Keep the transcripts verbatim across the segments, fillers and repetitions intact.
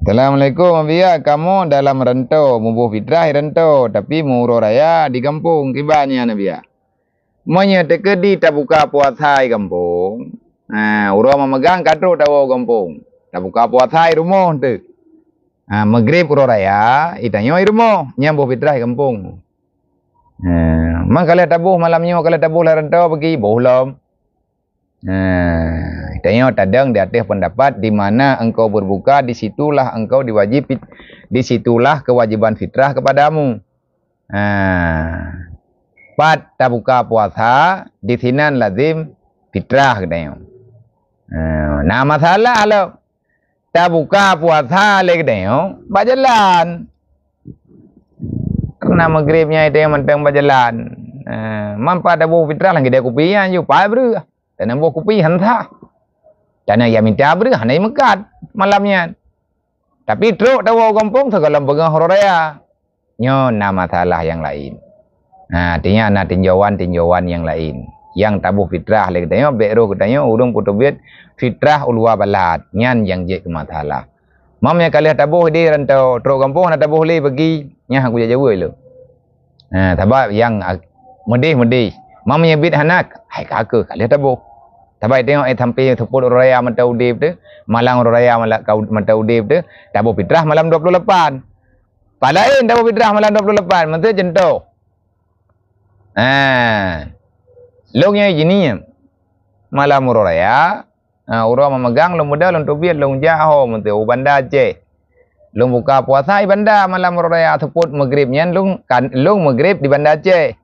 Assalamualaikum, Abiya. Kamoe dalam rantau, muboh fitrah i rantau, tapi meu uroe raya di gampông. Kiban nyan, Abiya? Meunyoe teukeudi tabuka puasa i gampông, ha, uroe mameugang ka trok tawoe gampông. Tabuka puasa i rumoh teuh. Ha, Maghrib uroe raya, i tanyoe i rumoh, nyan boh fitrah i gampông. Ha, man ka lheueh taboh malam nyoe, ka lheueh taboh lam rantau peugi, boh lom. Nah, tanyoe tadong di ateueh pendapat di mana engkau berbuka, di situlah engkau diwajib, di situlah kewajiban fitrah kepadamu. Nah, pat tabuka puasa, di sinan lazim fitrah geutanyoe. Nah, na masalah lom. Tabuka puasa lé geutanyoe bak jalan. Karena Maghrib nyan tanyoe mantong bak jalan. Eh, man pat taboh fitrah lam keudè kupi nyan, yue pai breuh. Tanyoe boh kupi han sah. Tanyoe nyang mita breuh hana meukat malam nyan. Tapi trok tawoe gampông sigohlom beungoh uroe raya. Nyoe na masalah nyang laén. Nah, artinya na tinjauan-tinjauan nyang laén. Nyang taboh fitrah lé geutanyoe, bèk roh geutanyoe ureueng peuteubiet fitrah u luwa balat. Nyan nyang jeuet keu masalah. Mam nyang ka lheueh taboh di rantau, trok gampông hana taboh lé peugi, nyan han kujak jaweueb lôn. Ha, sabab nyang a-, meudeh-meudeh. Mam nyang biet hana, hai ka keuh ka lheueh taboh. Sabab tanyoe, eh, sampoe seupôt uroe raya mantong udeb teuh, malam uroe raya mala-, ka u-, mantong udeb teuh, taboh fitrah malam dua puluh lapan. Pat laén taboh fitrah malam dua puluh lapan, meuteue cuntoh. Ha. Lôn nyang jinie, malam uroe raya, ha, uroe mameugang lôn beudôh lôn teubiet lôn jak ho meuteue u Banda Aceh. Lôn buka puasa i Banda malam uroe raya seupôt Maghrib nyan lôn kan, lôn Maghrib di Banda Aceh.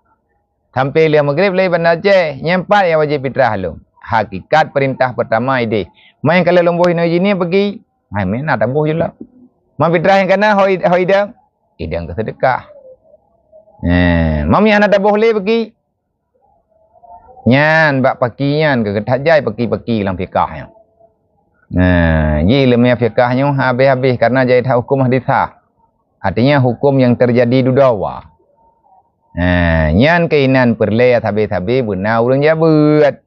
Sampoe lheueh Maghrib lé i Banda Aceh, nyan pat nyang wajéb fitrah lôn. Hakikat peurintah peurtama ideh. Man ka lheueh lôn boh inoe jinie peugi, hai meunan taboh ju lom. Man fitrah nyang kana ho id-, ho idong? Idong keu seudeukah. Eh, mam nyang hana taboh lé peuki. Nyan bak paki nyan keu that jai paki-paki lam fikah nyan. Nah, ji ileumèe fikah nyoe habéh-habéh karena jai that huköm hadisah. Artinya huköm nyang teujadi dudoe. Nah, nyan keuh inan peureulèe sabe-sabe beuna ureueng jabeuet.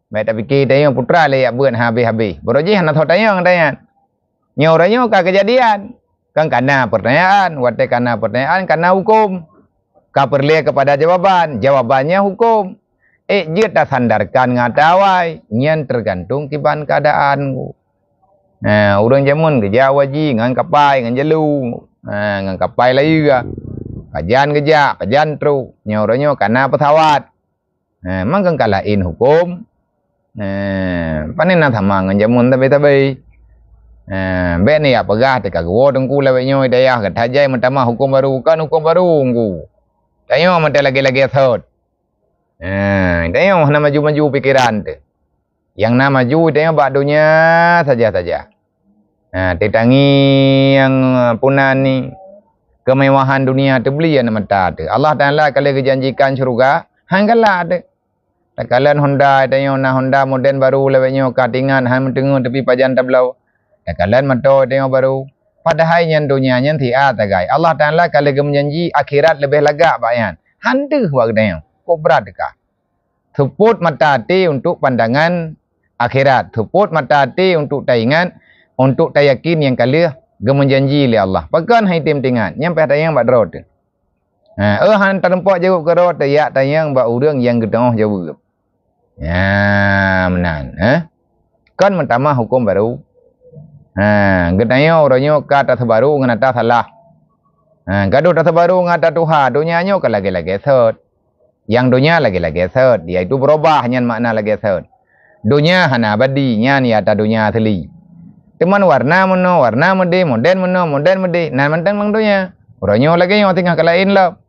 Bèk tapike tanyoe putra lé jak beuet habéh-habéh. Barô jih hana soe tanyong tanyan. Nyoe uroe nyoe ka keujadian. Kan kana peurtanyaan, watèe kana peurtanyaan kana huköm. Ka peureulèe keupada jawaban, jawabannya huköm. Ék jeuet tasandarkan ngon ata awai, nyan teugantung kiban keuadaan. Nah, ureueng jameun geujak u haji ngon kapai, ngon jalu, nah, ngon kapai layeue. Pajan geujak, pajan trok. Nyoe uroe nyoe kana peusawat. Eh, mangkang ka laén huköm. Eh, pane na sama ngon jameun tabe-tabe. Eh, bèk neujak peugah teuka geuwoe teungku lawét nyoe dayah gata jai meutamah huköm barô, kon huköm barô teungku. Tanyoe mantong lagèe-lagèe sot. Eh, tanyoe hana maju-maju pikeran teuh. Nyang na maju tanyoe bak donya saja-saja. Ha, teutangieng, eh, punan ni, keumewahan dunia teubeli aneuk mata teuh. Allah Taala ka lheueh geujanjikan syeuruga, han galak teuh. Takalon Honda, tanyoe na Honda model barô lawét nyoe ka tingat han meuteungeut tepi pajan tabloe. Takalon moto tanyoe barô. Padahai nyan donya nyan siat sagai. Allah Taala ka lheueh geumeujanji akhirat leubeh lagak bak nyan. Han deuh bak geutanyoe. Kok brat teuka. Seupôt mata até untuk pandangan akhirat, seupôt mata até untuk taingat, untuk tayakin nyang ka lheueh geumeujanji lé Allah. Pakon han item teuingat, nyan payah tanyong bak droe teuh. Ha, oh, han tarumpok jaweueb keudroe teuh, jak tanyong bak ureueng nyang geuteungoh jaweueb. Nyan meunan, ha? Kon meutamah huköm barô. Ha, geutanyoe uroe nyoe ka taseubarô ngon ata salah. Ha, gadôh taseubarô ngon ata tuha, donya nyoe ka lagèe-lagèe sot. Nyang donya lagèe-lagèe sot, yaitu beurubah nyan makna lagèe sot. Donya hana abadi, nyan nyata donya asli. Teuma warna meunoe, warna meudeh, model meunoe, model meudeh, nan mantong lam donya. Uroe nyoe lagèe nyoe teungoh ka laén lom.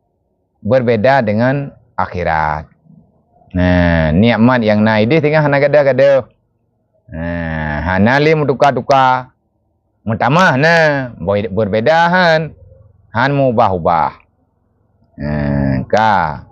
Berbeda dengan akhirat. Nah, nikmat nyang na ideh teungoh hana gadôh-gadôh. Nah, hana lé meutuka-tuka. Meutamah na, boh berbeda han, han meubah-ubah. Nah, ka.